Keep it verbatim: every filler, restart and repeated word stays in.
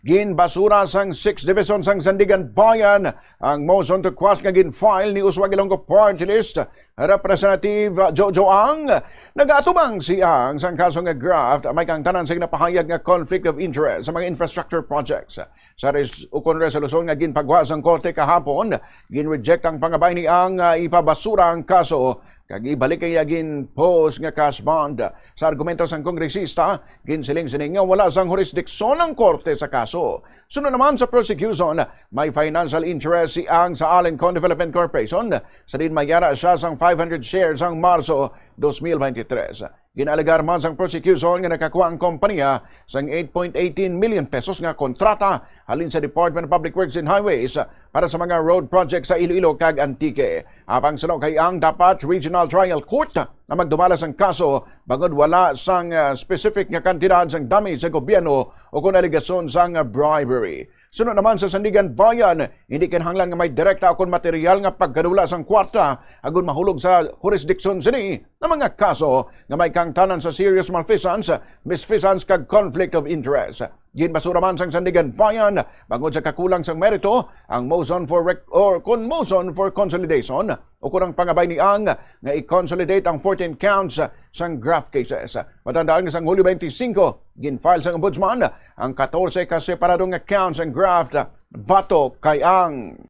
Ginbasura sang Sixth Division sang Sandiganbayan ang motion to quash nga gin-file ni Uswag Ilonggo Party List Representative Jojo Ang. Nagaatubang si Ang sang kaso nga graft may kang tanan sa ginapahayag nga conflict of interest sa mga infrastructure projects. Sa res-, ukon resolusyon nga ginpagwa sang korte kahapon, gin-reject ang pangabay ni Ang nga ipabasura ang kaso kag ibalik ang iya gin-post nga cash bond. Sa argumento sang kongresista, ginsiling sini nga wala sang jurisdiction ang korte sa kaso. Sunod naman sa prosecution, may financial interest si Ang sa Alencon Development Corporation sa diin may ara siya sang five hundred shares sang Marso dos mil twenty-three. Ginaalegar man sang prosecution nga nakakuha ang kompanya sang eight point eighteen million pesos nga kontrata halin sa Department of Public Works and Highways para sa mga road projects sa Iloilo kag Antique. Apang suno kay Ang, dapat Regional Trial Court ang magdumala sang kaso bangod wala sang, ah, specific nga kantidad sang damage sa gobyerno o kon alegasyon sang bribery. Suno naman sa Sandiganbayan, hindi kinahanglan nga may direkta o kon material nga pagkadula sang kwarta agon mahulog sa jurisdiction sini nga mga kaso nga may kang tanan sa serious malfeasance, misfeasance kag conflict of interest. Ginbasura man sang Sandiganbayan bangod sa kakulang sang merito ang motion for rec-, or kon motion for consolidation o kon ang pangabay ni Ang nga i-consolidate ang fourteen counts sang graft cases. Matandaan nga sang Hulyo twenty-five, gin-file sang Ombudsman ang katorse ka separado nga counts sang graft batok kay Ang.